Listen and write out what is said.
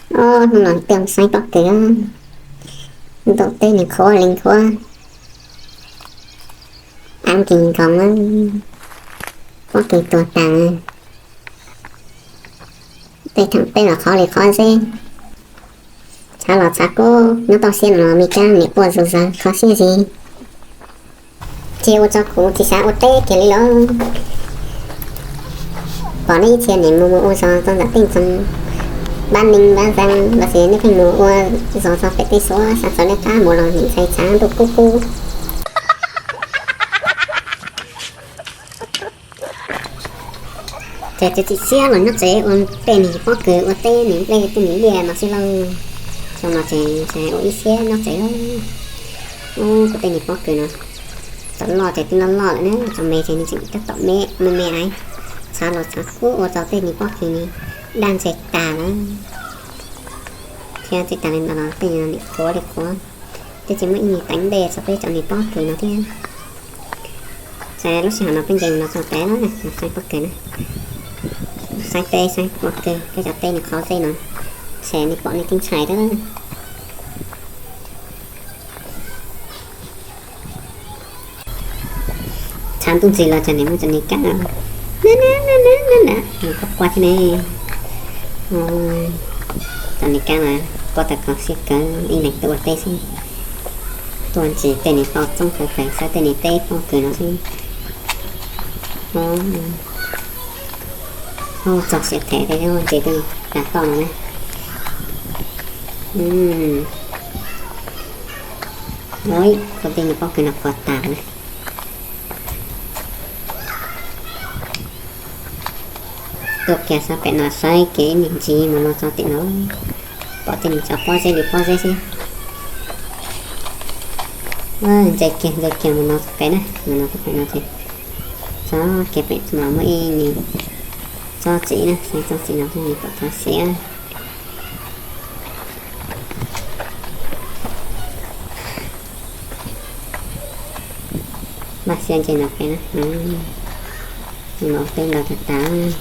Ob hnub no twb saib pob kws, ntaus teb nws qhuav li qhuav, ab kis nkoos, pob kws tuag tas. Tej theem teb los qhov li qhov xwb. Tshav los tshav kub, hnub toj siab no me kab niam quaj zog zog qhov siab zig. Cia ua tso kuv tsis xav ua teb kiag li lauj. Pom nej ib txhia niam mus mus ua zog txog nram tej ntxoov Pab Neeg Pab Xeeb los sis nej pheej mus ua zog txog pem tej Suav, xav txog nej qab mus los nim ntxhais tshav ntuj kub kub. Ces txiav txim siab los nyob tsev ua tej niag pob kws ua teb niag nplej tej niag liaj no xwb lauj. Xyoo no ces ntshai ua ib siab nyob tsev lauj. Ub, kuv tej niag pob kws no, txawm loj ces twb loj loj lawm na, txawm me ces nws tseem tab tom me me me. Tshav los tshav kub ua rau tej niag pob kws no daj ntseg tag lawm, thiab tsis tas li ntawd los tej niag no nim qhuav li qhuav. Twb tsis muaj ib niag teev ntej txog peb cov niag pob kws no thiab. Ces lub sij hawm no peb nce mus no txog pem na, mus saib pob kws na, saib teb saib pob kws, peb cov teb niag qhov xwb no, ces nej pom nej twb ntshai thiab. Tshav ntuj ntxig los cov niag muaj cov niag kab no, na na na na na, quaj quaj thiab ne. Cov niag kab no quaj tag koj siab kawg, ib leeg tuaj ua teb xwb, tuaj ntsis tej niag toj txoob hauv pes xawb tej niag teb pob kws no xwb. Txog siav them tej ntses tej tas toj no na. Kuv tej niag pob kws no qhuav tas na. Tuaj kiag sab pem no saib kev me ntsis mus no txog tim no, pom tej niag cov pob zeb li pob zeb xwb. Ntse kiag ntse kiag mus no txog pem na, mus no txog pem no ces txog kiag pem no muaj ib niag tsob txiv na, saib tsob txiv no tus niag pom txog siav. Npaj siab ntse no pem na, mus no twb ntaus tag tas.